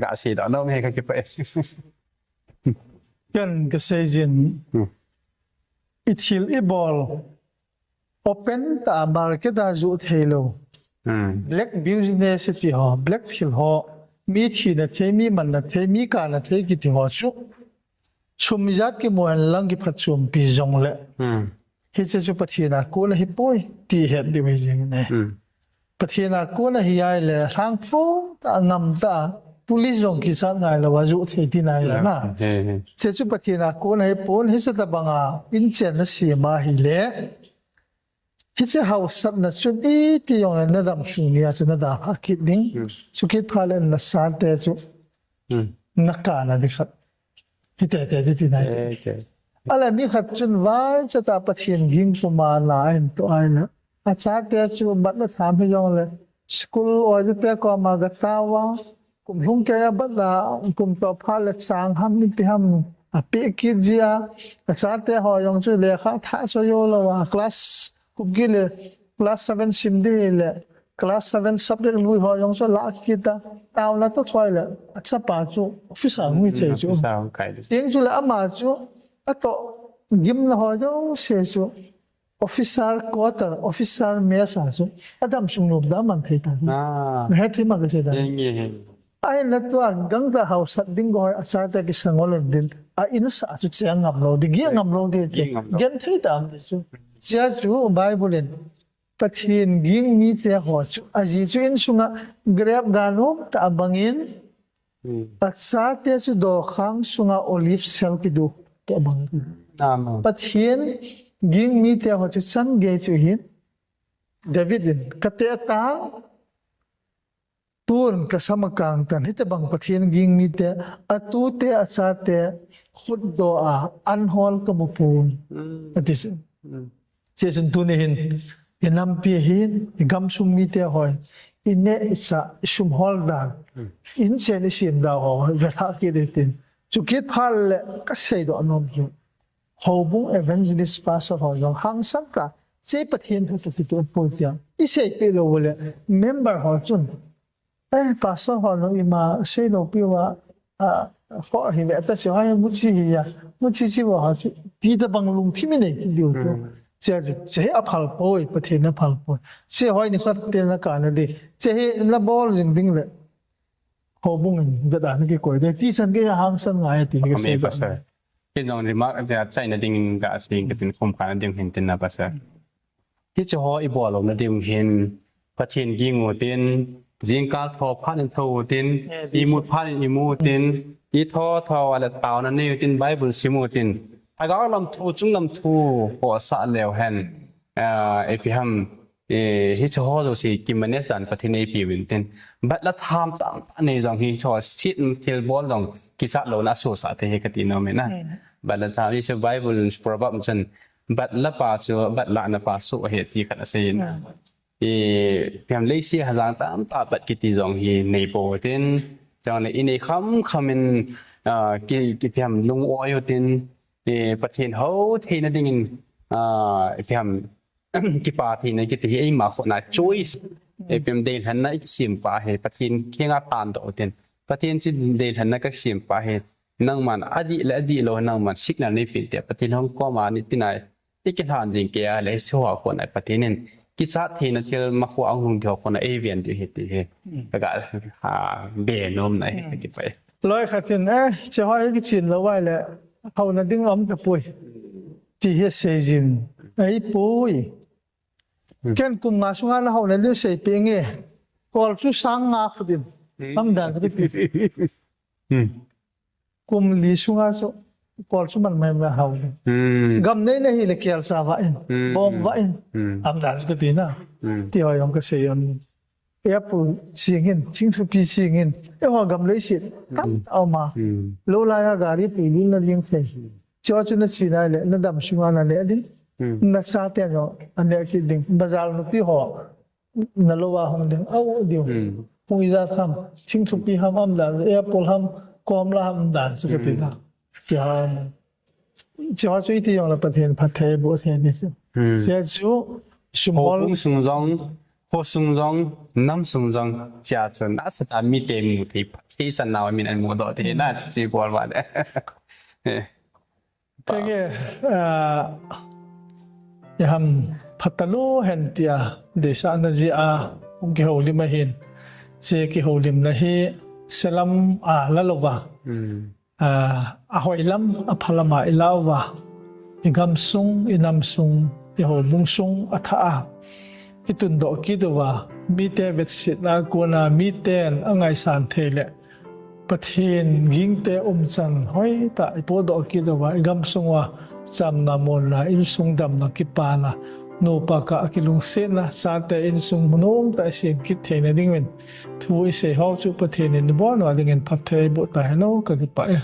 Ga sei da nom he ka kipah e. Ken ka sei jin. Hmm. Ithil ibol open tah a market a ju thei lo. Hmm. Black business ti ho, black thil ho, mi thina thei, mi manna thei, mi kana thei kiti ho chu. Sum ijat kimu hen lang kiphatchompi jongle. Hmm. Hiche chu Pathen a kon ahi poi ti het diu hi jing ne. Hmm. Pathen a kon ahi ahile lhangphong tah a ngam tah a police jong kisat ngai lou a ju thei ti nai la na. He, he. Hiche chu Pathen a kon ahi pon hiche tabang a inchen na sem ahile. Hiche hausatna chun iti jongle na damsung nia chu na dalha kit ding. Hmm. Chukit phat le na sate chu. Hmm. Na kana ding khat. Hite te ti ti nai chu. Eh, okay. Ahile mi khat chun vaicha tah a Pathen ging puma na ahin toh ahile. Achate chu bat le tham hi jongle. School oja te koma ga tao a. Kum lhung kei a bat la, kum toh phat le chang ham ipi ham. Apeh kit jia. Achate ho jong chu lekha thah so jo lou a. Class kum kit le class seven sim ding le. Class seven subject lui ho jong chu la kit a. Taona toh choi le. Achapa chu officer hung hi thei chu. Officer hung kai di. Tieng chu le ama chu. Atoh gimna ho jouse chu. Officer quarter, officer mess a chu. Adamsung nom da man thei ta. Ah. Na het thei ma ka sei ta. Eng e he. Ahin la tua gangtah hausat ding ho achate kisangol din. A insa chu che ngam lou ding, gi ngam lou ding. Gi ngam lou. Gen thei ta am di chu. Chia chu Bible in. Pathen ging mite ho chu. Aji chu insunga grep ga nom tah a bangin. Hmm. Achate chu dokhang sunga olive sel kidu tah a bang. Amen. Pathen ging mite ho chu chan gei chu hin. David in kate tan tun kasam akang tan hiti bang Pathen ging mite atute achate khutdoh a an hol kamu pon. Hmm. Ati chu. Hmm. Hichun tuni hin, i nampi hin, i gamsung mite hon, i neh i chah, i sum hol dan, hmm, inchen i sem dan ho, ve thah kit ding tin. Chukit phat le ka seidoh nom chu. Houbung evangelist pastor ho jong hangsan tah, hiche Pathen thu toh kitoh poi tia. I seipeh lou le, member ho chun. Eh, pastor ho jong ima seilou piu va, a, ho hi ve ta chu, hai, muchi hi ya, muchi chi va ha chu, ti tabang lungthim i nei diu chu. Hmm. Chia chu, hiche hi aphal poi, Pathen in aphal poi. Hiche hoi ni khat te na kana ding. Hiche hi na bol jing ding le. Houbung in ve dan kikoi ding. Ti chan gei a hangsan ngai ti hi ka sei pastor. Ken jong remark achaina ding in ka sei ka tin khum kana ding hin tin na pastor. Hiche ho i bol louna ding hin, Pathen ging u tin, jingkal tho phat in tho u tin, eh, imut phat in imu u tin, i tho tho a le taona nei u tin, Bible sim u tin. Lhagao lam thu, chunglam thu, ho sa leu hen. Ah, ipi ham, eh, hiche ho jouse ki manage dan Pathen in eipe uvin tin. Bat le tham tam ta nei jong hiche ho sit thil bol jong kichat louna asuhsah thei hi kati nom in na. Hmm. Bat le tham hiche Bible proverb chun Bat la pa chu, bat lahna pa soh ahi ti khat asei in. Hmm. ipi ham leiset a jang tamtah pat kiti jong hi nei pou tin, chule inei kham kham in, ah, ki, ipi ham lung-oi u tin, eh, Pathen hou theina dingin, ah, ipi ham, kipa theina kiti hi eima khut a choice, eh, ipi ham deilhenna i kisem pa hi Pathen kiang a tandoh u tin. Pathen chu deilhenna ka sem pa hi nangman adih le adih lou nangman signal nei peh in tia Pathen hung koma ni tina i kilhan jing kei a le hiche ho a kon a Pathen in kichat theina thil ma khu a hung ding ho kon a ei ven diu ahi ti hi. Ka ga, ha, be nom na hi, ka kipah e. Loi khat in, eh, hiche ho hi kichen lou vai le, houna ding um tapoi. Ti hi asei jin. Ahipoi. Ken kum nga sunga na houna ding seipeh nge. Kol chu sang nga khu din. Am dan ka ti. Kum li sunga chu kol chu man mai mai hau. Gam nei na hile kel sa va in. Bom va in. Am dan chu ka ti na. Ti ho jong ka sei jin. Apple ching in, thingthupi ching in. Eiho gam leiset tam a um a. Lou lai a gari pui lul na ding sei. Chu chu na che nai le, na dam sunga na le ding. Na chate jong a ne kit ding. Bazar nupi ho. Na lou a hung ding, au diu. Hung ijat ham, thingthupi ham am dan, apple ham, komla ham dan, chu ka ti na. Chu ham. Chu ho chu iti jong le Pathen phatthei boh thei ding chu. Chu chu, sum hol. Houbung sung jong, kho sung jong, nam sung jong, chu chu nasatah a mite mu thei, phatthei chan nau min an mudoh thei na, chu bol va le. Eh. Kenge, ah, iham phatah lou hen tia, deisahna jeh a, hung kihoulim ahin. Hiche kihoulimna hi, selam a la louva. Ah, ahoilam, aphalam a i la uva. I gamsung, i namsung, i houbung sung, athah a. I tundoh kit uva. Mite vetsetna a kona, miten angaisan thei le. Pathen gingte umchan hoitah i pohdoh kit uva, i gamsung uva chamna, monna, insung damna, kipana, nupa kah a kilungsetna, chate insung nomtah i sem kit theina dingin thu i sei ho chu Pathen in i bol na dingin phatthei boh ta hen o, ka kipah e.